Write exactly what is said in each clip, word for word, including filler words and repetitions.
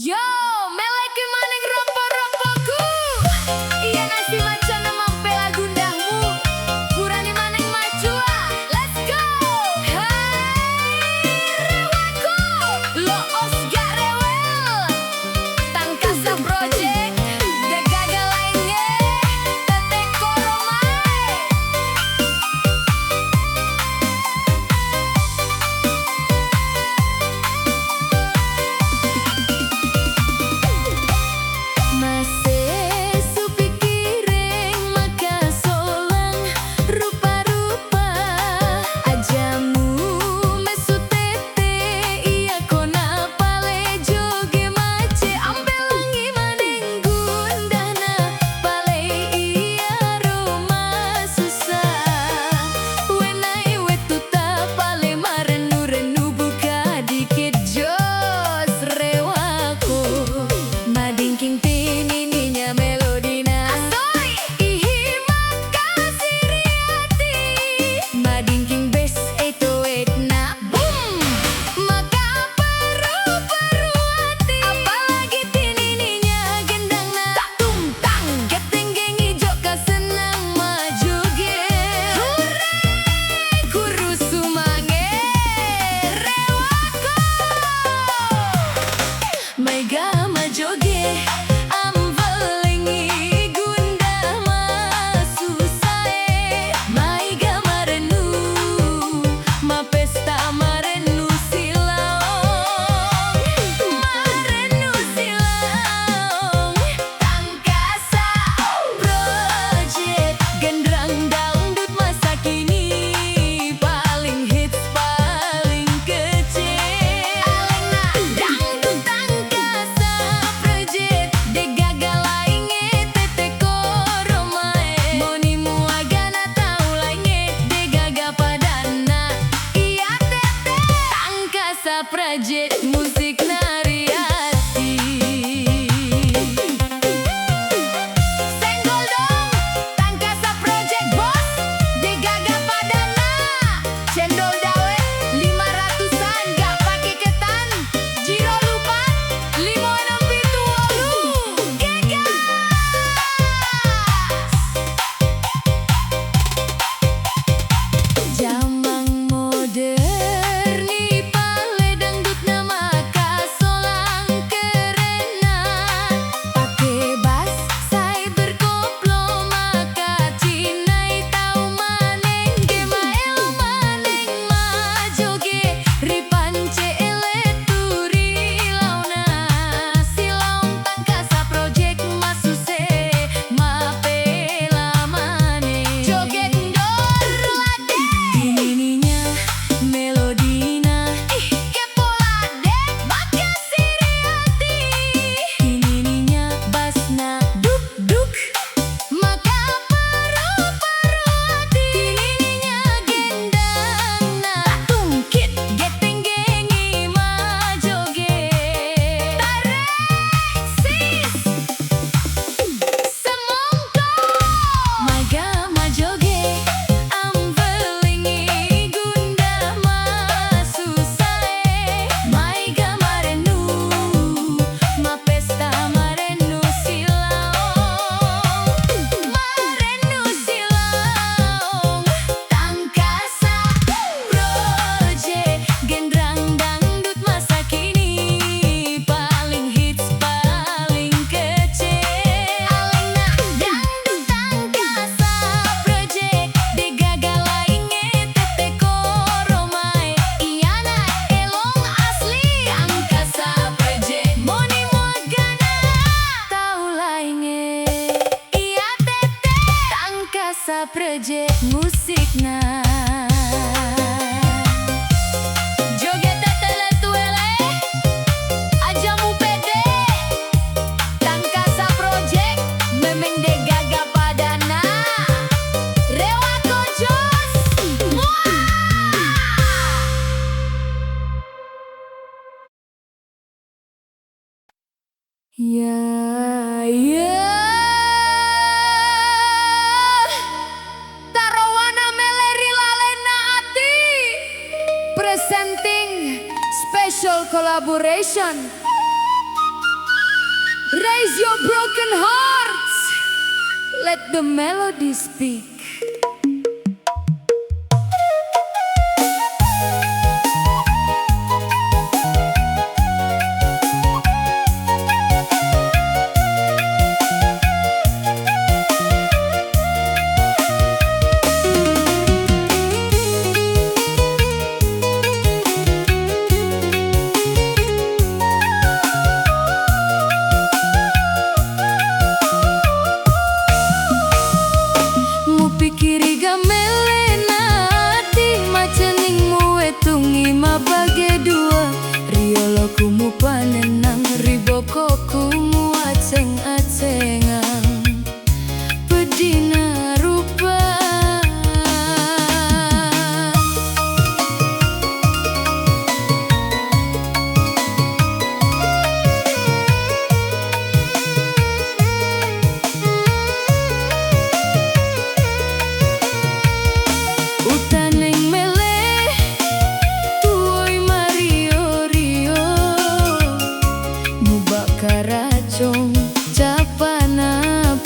Yo, melekki maneng roppo-roppoku. Iya nasi macana mampela gundahmu. Purani maneng macua. Let's go. Hai, rewaku. Lo os gak rewel. Tangkasa Project. Degaga laingnge. Tete koromae. Masessu pikkireng makasolang rupa-rupa ajamu messu tette iya kona pale joge mace ampelangi maneng gundana pale iyaro masussa. Wennae wettutta pale marennu-rennu buka dikit jos rewako. Madingking tinininya melodina. Asoi. Ihi makkasiri ati. Madingking bes eto etna. Boom! Maka peru-peru ati. Apalagi tinininya gendangna. Tak tung tang. Getenggengi jokka senang majoge. Hure! Kurusu mange rewako. Maega majoge, amvellengi gunda masusae. Maega marennu, mapesta marennu silaong. Marennu silaong. Tangkasa Project, genrang dangdut masa kini, paling hits, paling kece. Alena dangdut Tangkasa Project, degaga laingnge tette koromae. Moni muagana tau laingnge, degaga padanna iya tette. Tangkasa Project, musik nari ati. Senggol dong, Tangkasa Project Bos, degaga padanna. Cendol dawet lima ratusan, gak pake ketan. Jiro lupa, limo enem pitu wolu. Gegas! Jamang moderni pale dangdutna makasolang kerenna. Pake bas, cyber koplo makacinnai tau maneng, ge maelo maneng majoge. Ripance elettu ri laona, silaong Tangkasa Project masuse mapela mane. Joget ndor ladde. Tinininya melodina. Ih, kepo ladde, makkasiri ati. Tinininya basna duk duk. Maka paru-paru ati. Tinininya gendangna. Tungkit getenggengi majoge. Tarek sis. Semongko. Maega majoge, amvellengi gunda masusae. Maega marennu, mapesta marennu silaong. Marennu silaong. Tangkasa Project, genrang dangdut masa kini, paling hits, paling kece. Alena dangdut Tangkasa Project, degaga laingnge tette koromae. Iyana elong asli Tangkasa Project, moni muagana tau laingnge. Iya tette Tangkasa Project musikna. Joget tette lettu ele, aja mupede. Tangkasa Project memeng degaga padanna. Rewako jos. Muah! Ya, ya. Tarowana mele ri lalenna ati. Presenting special collaboration. The Melody Speak. Mupikkiriga melle na ati, macenning muwettungngi mabbage dua, rioloku mupanennang, ri bokoku muaceng-acengang. Peddina rupa. Utaneng mele tuwoi mario-rio, mubakka racong. Capana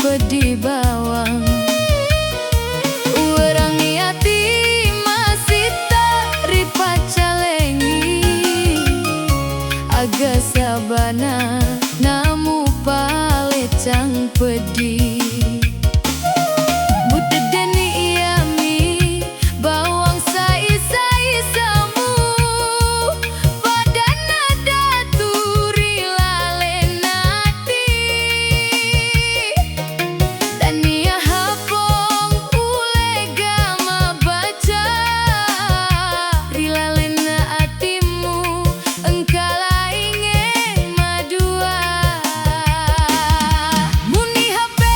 peddi bawang. Uwerangngi ati masitta ripaccalengi, aga sabana namupalecang peddi. Muteddeni iyami bawang sai-saisamu, padanna datu ri lalenna ati. Tania hapong ulega mabbaca, ri lalenna atimmu engka laingnge madua. Muni hape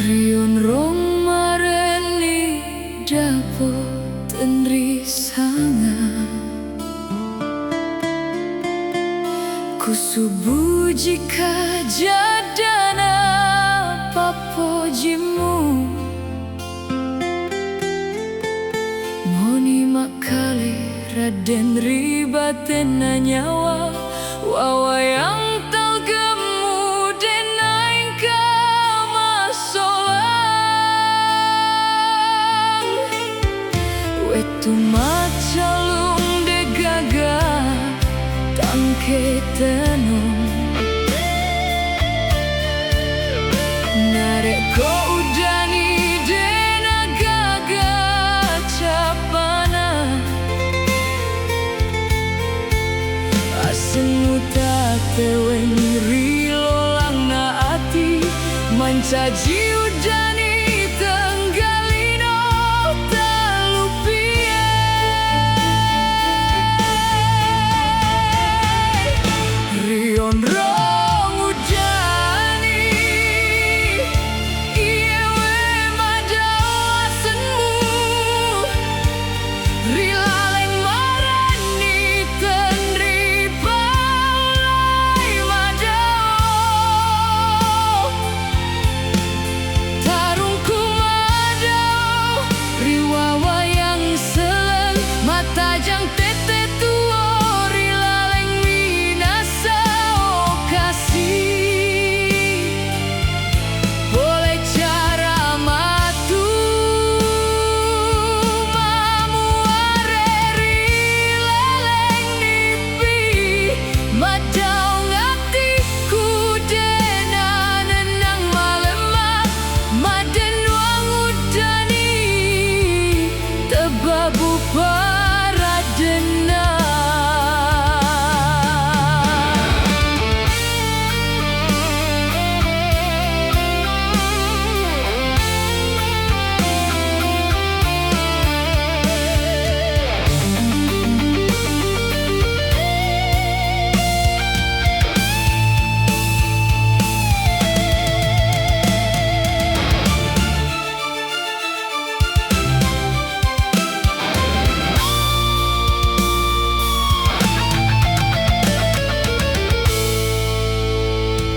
Rionrong marenni dapo tenri sanga. Kusubujika jaddana pappojimmu. Moni makkale raddeng ri batenna nyawa, wawayang talgemmu de naengka massolang. Wettu maccalung degaga tangke tenung. Narekko uddani dena gaga capana, asennu tateweng ri lolangna ati, mancaji uddani tenggalino tellupie. Rionrong uddani, iyewe madau asenmu. Ri laleng marenni tenri paulai madao. Tarungku madao ri wawayang seleng, matajang tette tuo ri laleng minasa okasi. Pole cara matu mamuare ri laleng nipi, maddaung atikku dena nennang malemma, maddennuang uddani tebbabu paraddenna.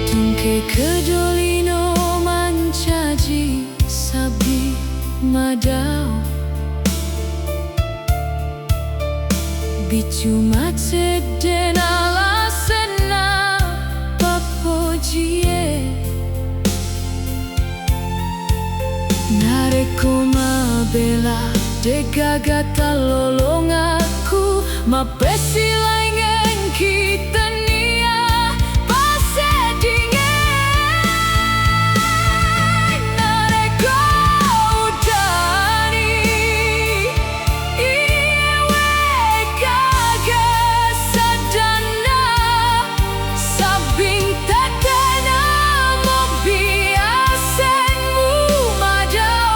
Tungke kedolino mancaji sabbi madao. Biccu macedde nalasenna pappojie. Narekko mabela degaga tallolongakku, mappessilaingengki tennia passeddingeng. Narekko uddani iyewe gaga saddanna, sabbing teddena mobbi asenmu madao.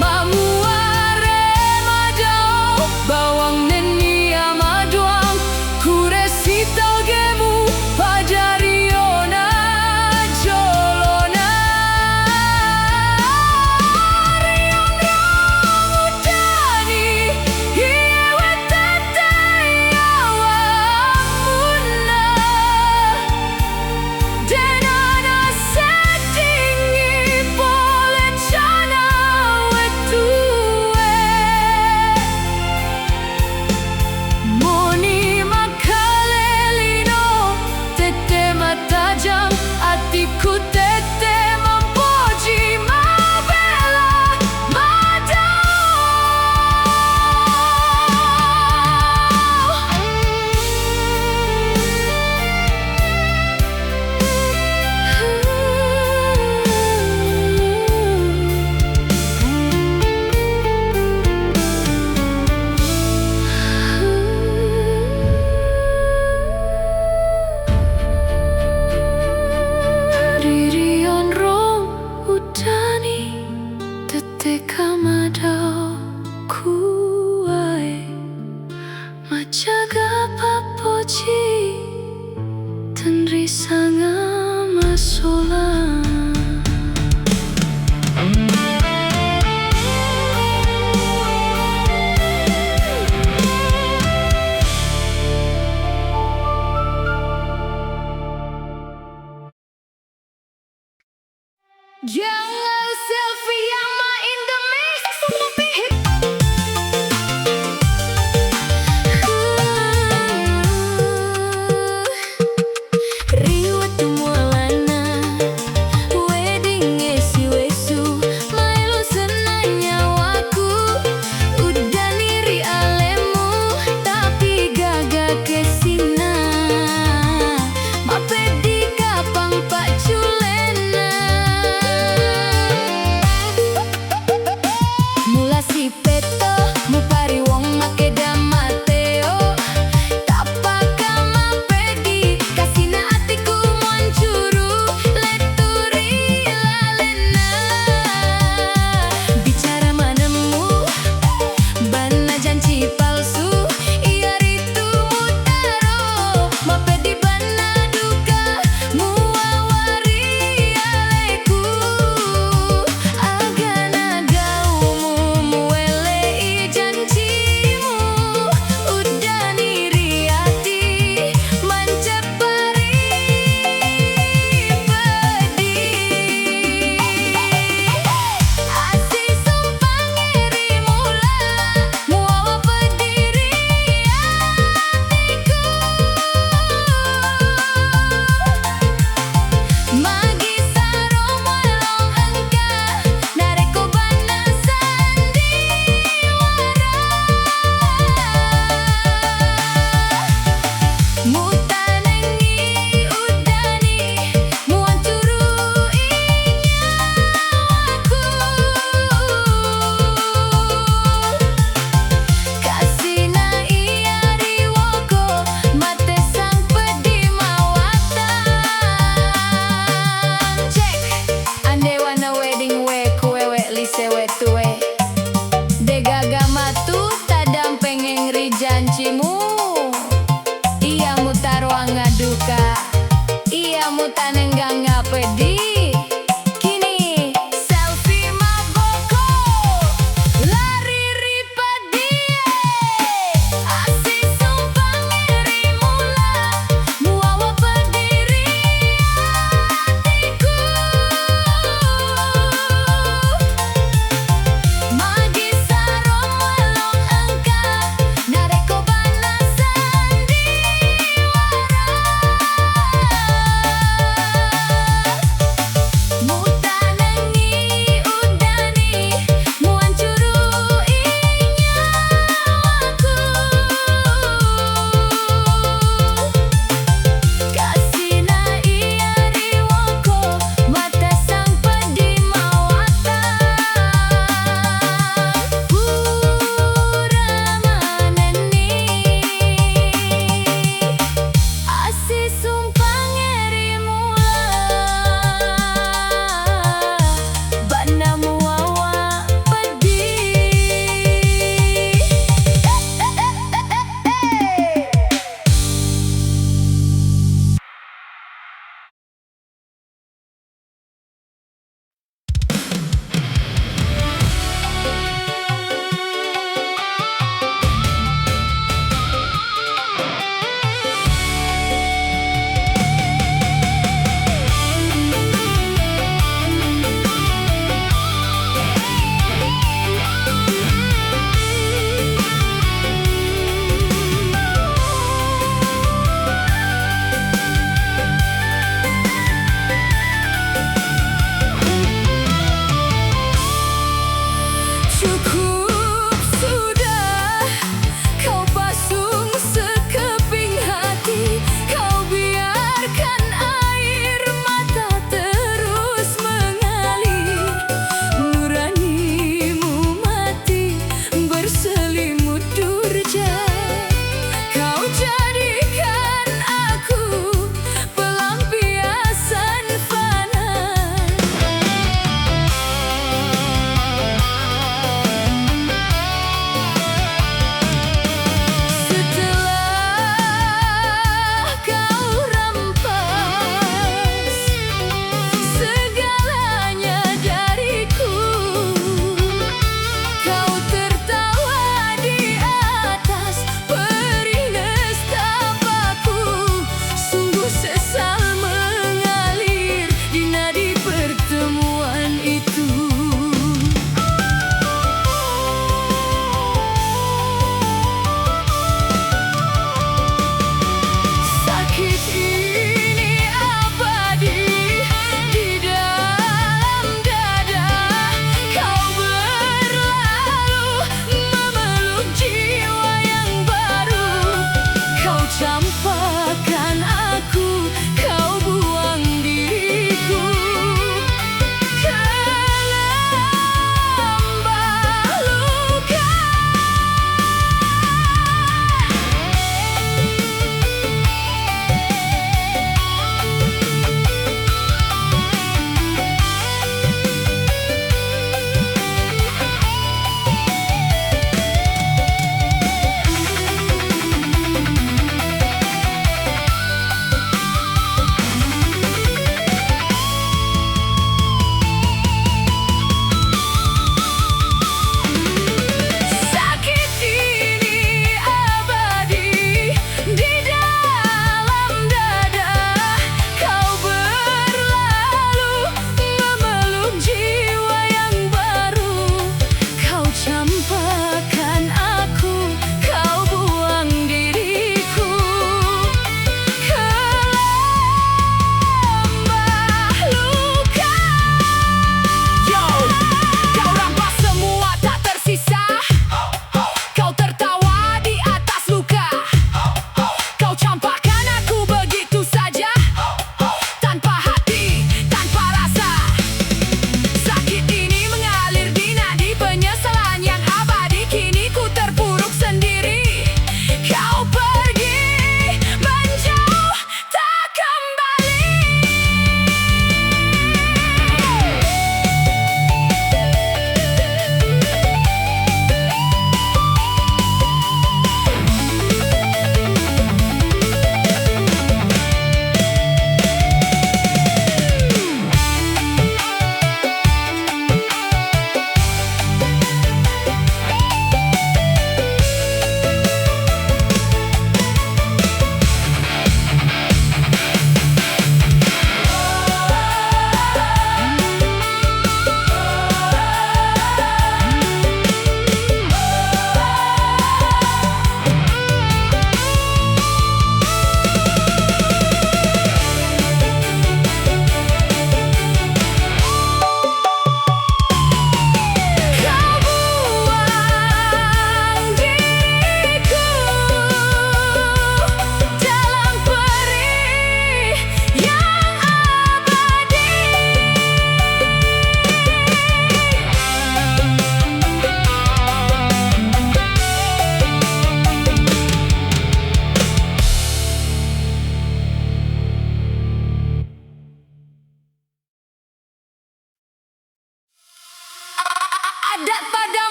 Mamuare madao bawang nenni Maccaga pappoji, tenri sanga masolang. Jungle Sylvia in the mix. Ri wettu mualana wedding e siwesu, maelo senna nyawaku. Uddani ri alemu, tapi gaga kessinna. Mapeddi kapang pacculenna. Mula sipetto, mupariwong makkeda mateo. Tappaka mapeddi, kasina atiku muancuru, lettu ri lalenna. Bicara manemmu, banna janci palsu, iyaritu mutaro, mapeddi banna duka, muwawari aleku. Agana gaumu, muwelei jancimu, uddani ri ati, mancappari peddi. Assisumpangnge ri mula, muwawa peddi ri atiku. Magi saro muelong engka, narekko banna sandiwara. Mutanengngi uddani, muancurui nyawaku. Kasina iya ri woko, matessang peddi mawatang. Cek. Andewana wedding we kuwewe lise wettu e. Degaga matu taddampengeng ri jancimu. Iya mutaroangnga duka, iya mutanenggangnga peddi. Kini selfie mabboko, lari ri peddi e. Assisumpangnge ri mula, muwawa peddi ri atiku. Magi saro muelong engka, narekko banna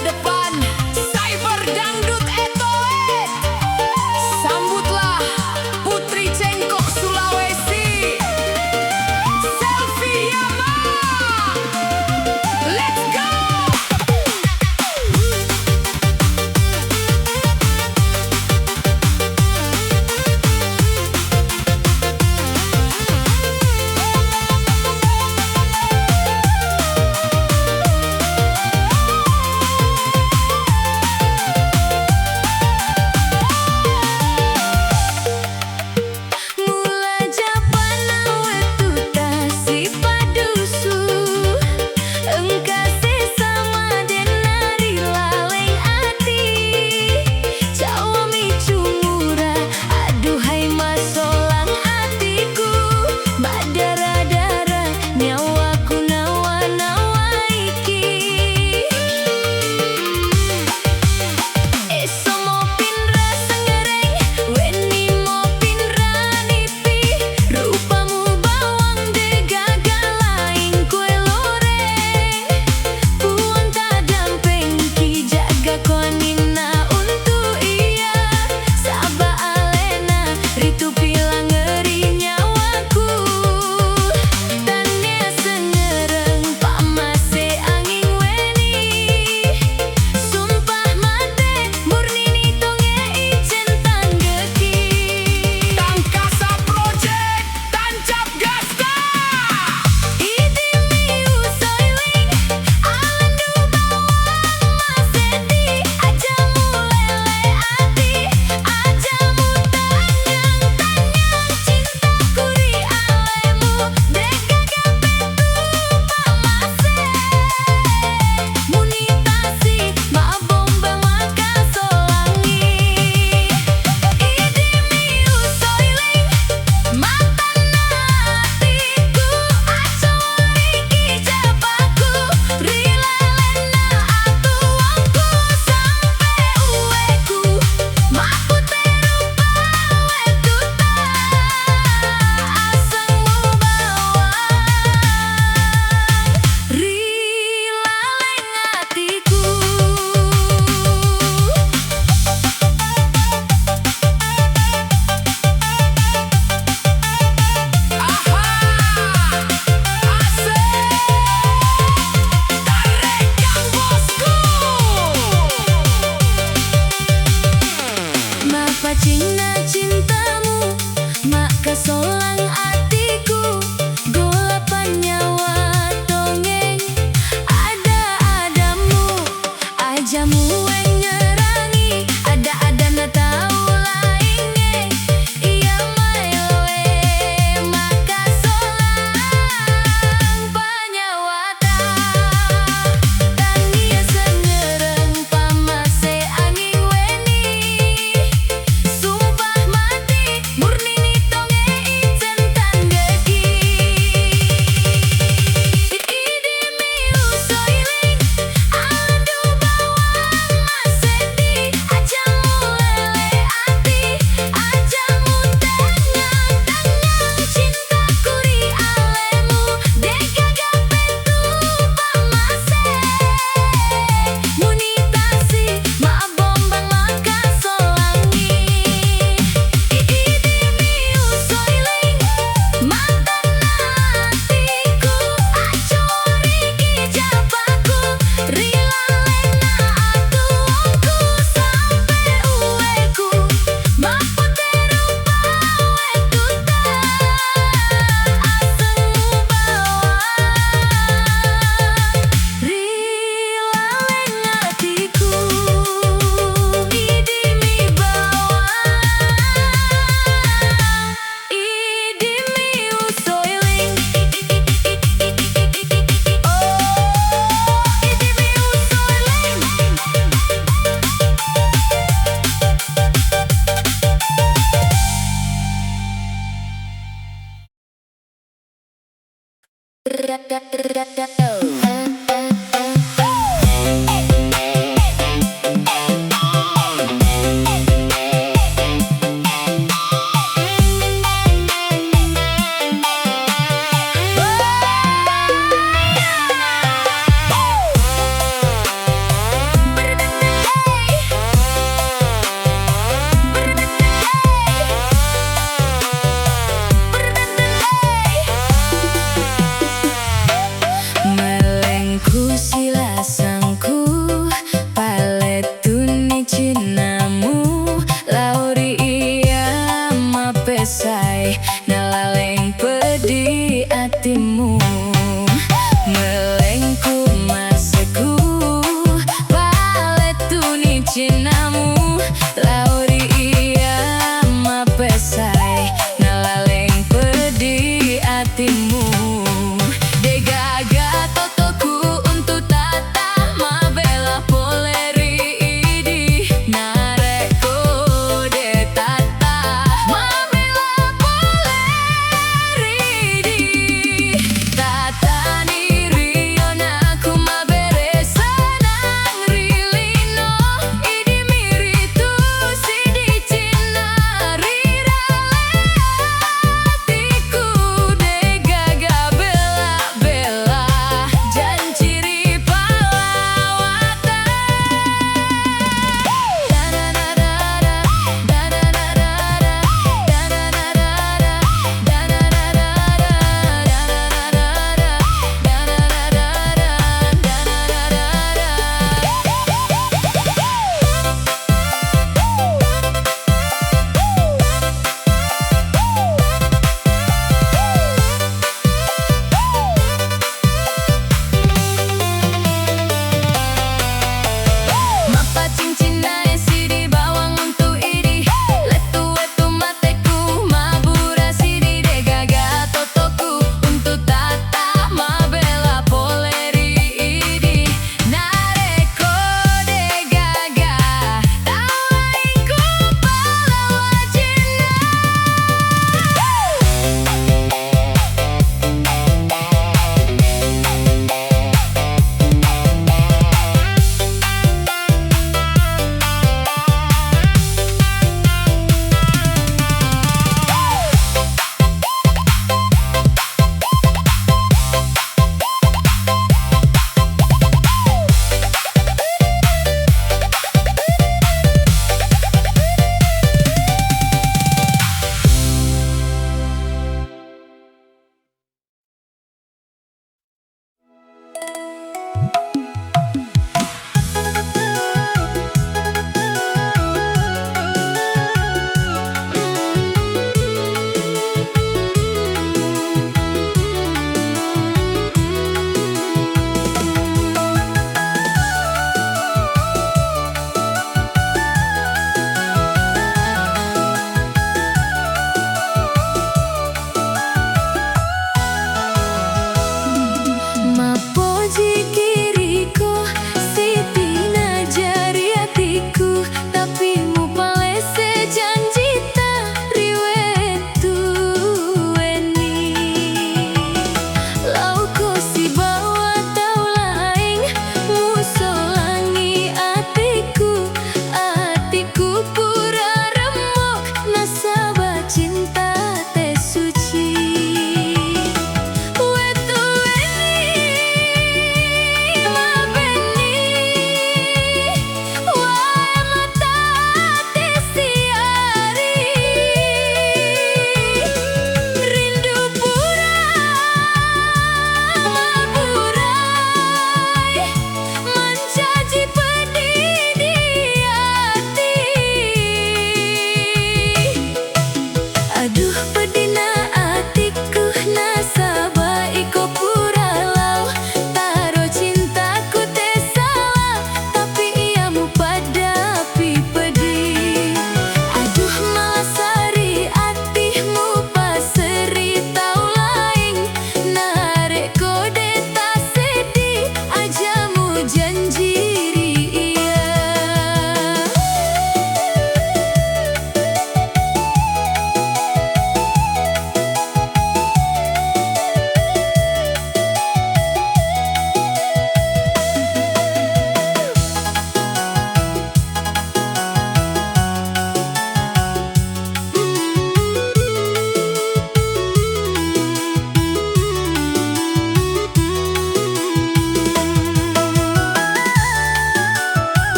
Depan Cyber Dangdut Etoet. Sambutlah Putri Cengkok Sulawesi, Selfie Yama. Let's go.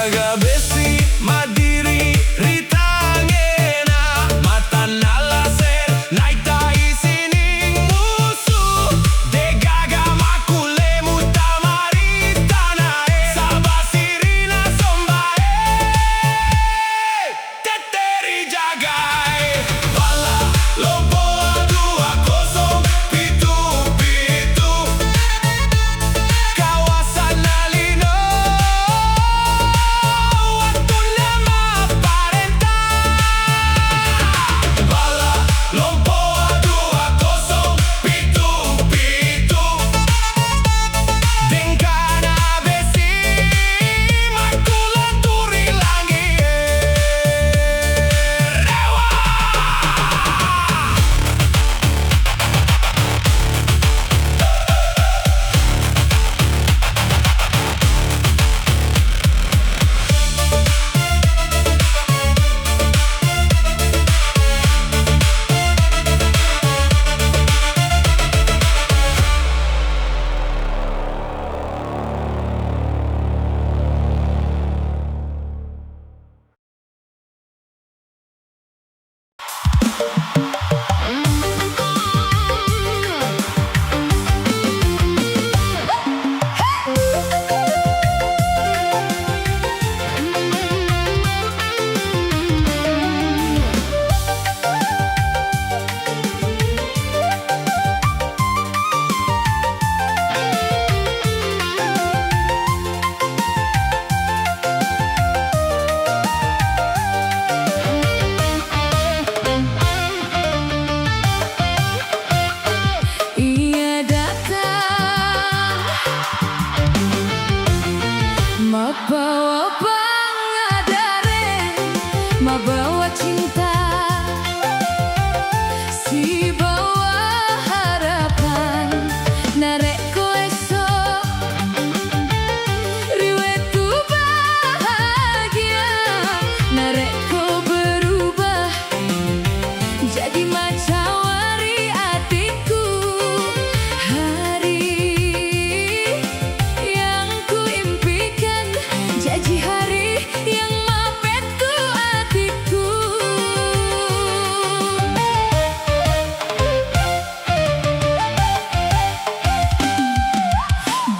Gaga bessi maddiri ri tangngena, matanna laser naitai sining musu. Degaga makkulle muttama ri tanae, saba sirina sombae. Tette ri jagae. Balla Lompoa dua kosong pitu pitu. Kawasanna lino, wettunna mapparenta. Balla Lompoa dua kosong pitu pitu. Dengkana bessi makkulentu ri langie. Rewa. Iya datang mabbawa pangadare, mabbawa cinta, sibawa harapan. Narekko esso ri wettu bahagia, narekko berubah jadi macawari atikku. Hari yang kuimpikan jaji hari yang mapettu atikku.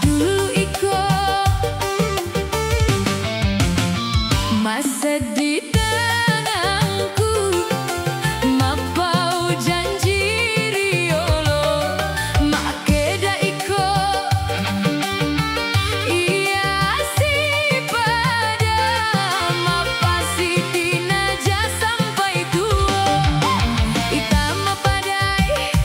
Dulu iko masseddi tengangku, mappau janji riolo, makkeda iko iya sipada, mappasiti naja sampai tuo. Ita mapadai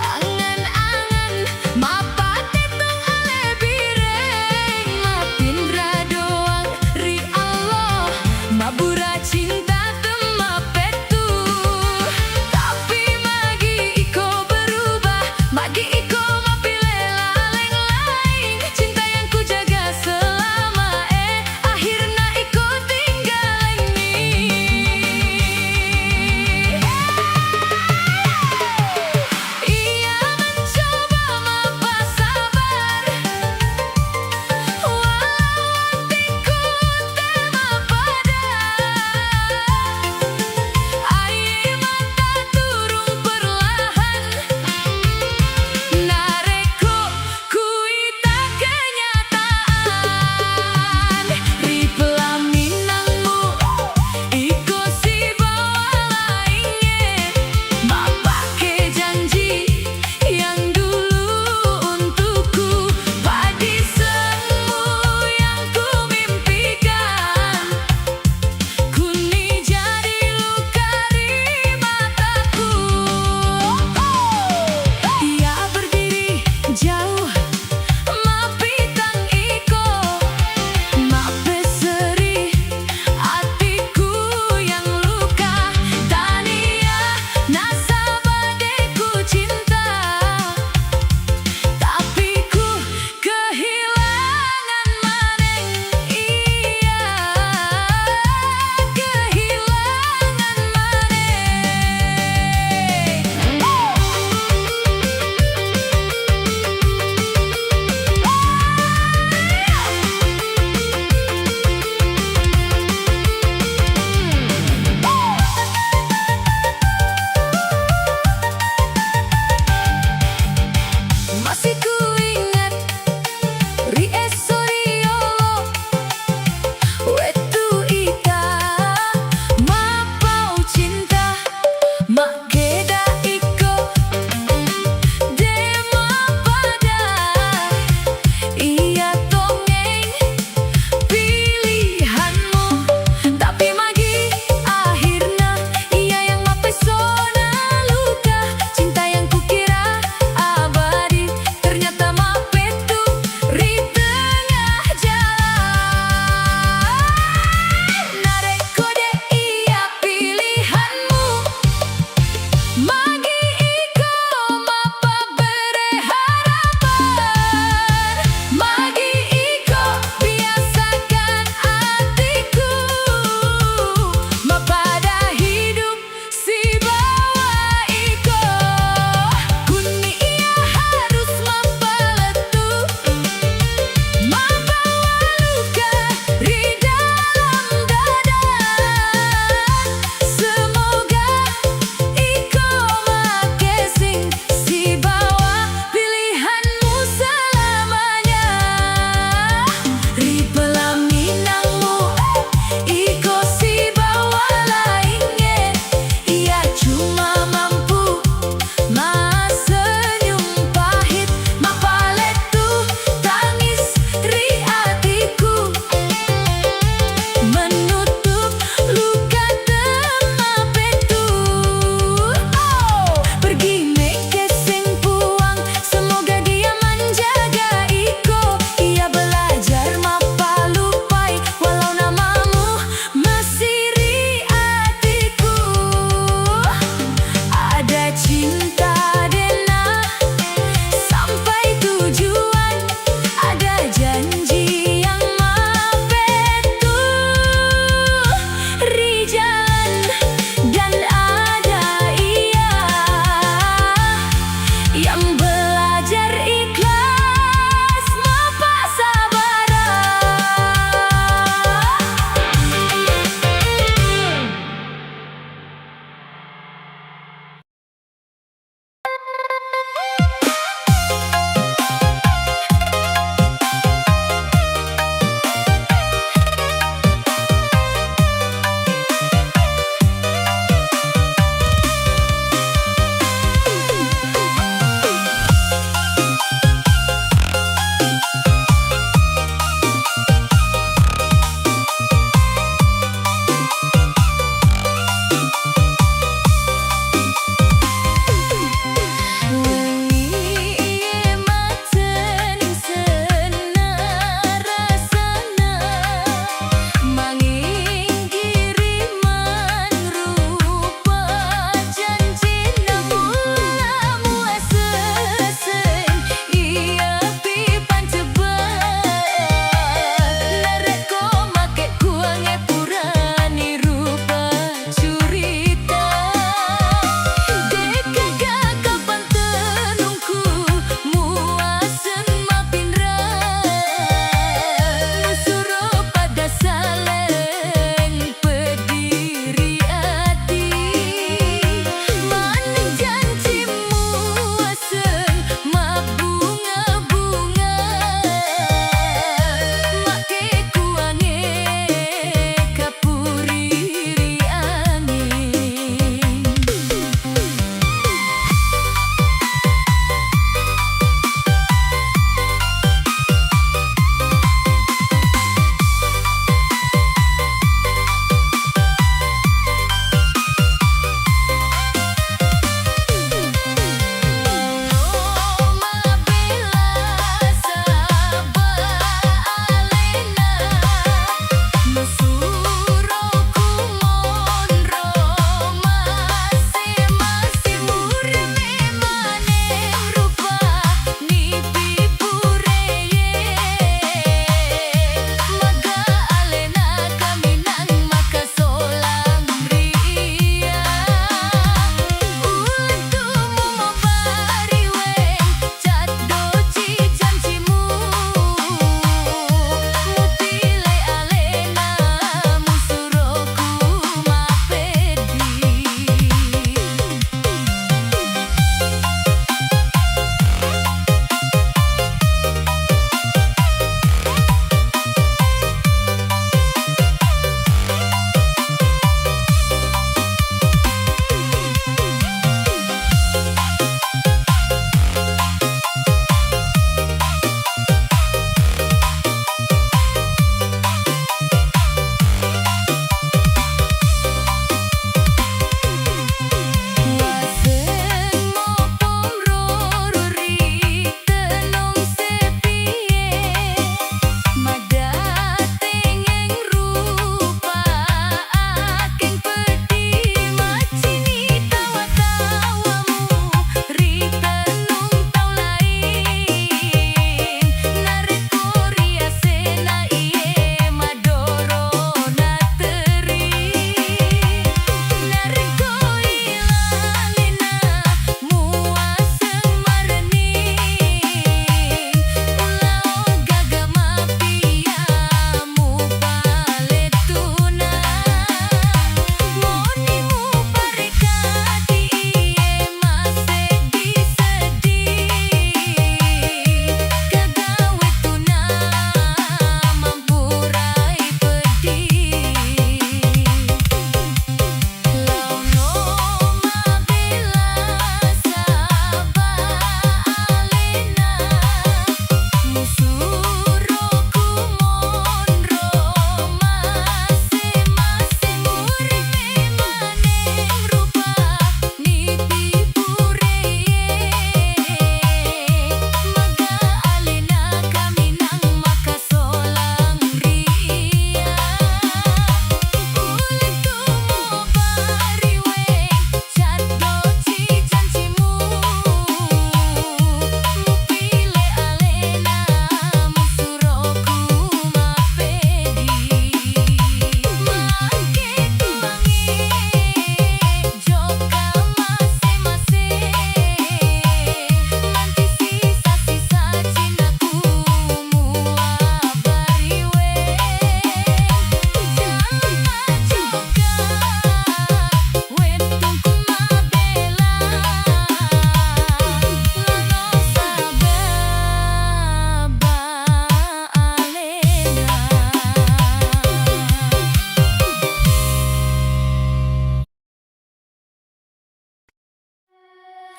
angan-angan, mappatettung alebireng, mapinra doang ri Allah.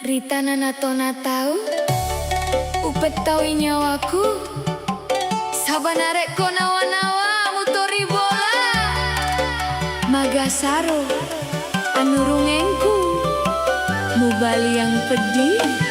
Ri tanana tona tau, upettaui nyawaku, saba narekko nawa-nawa mutori bola, magasaro anurungengku, mubaliang peddi.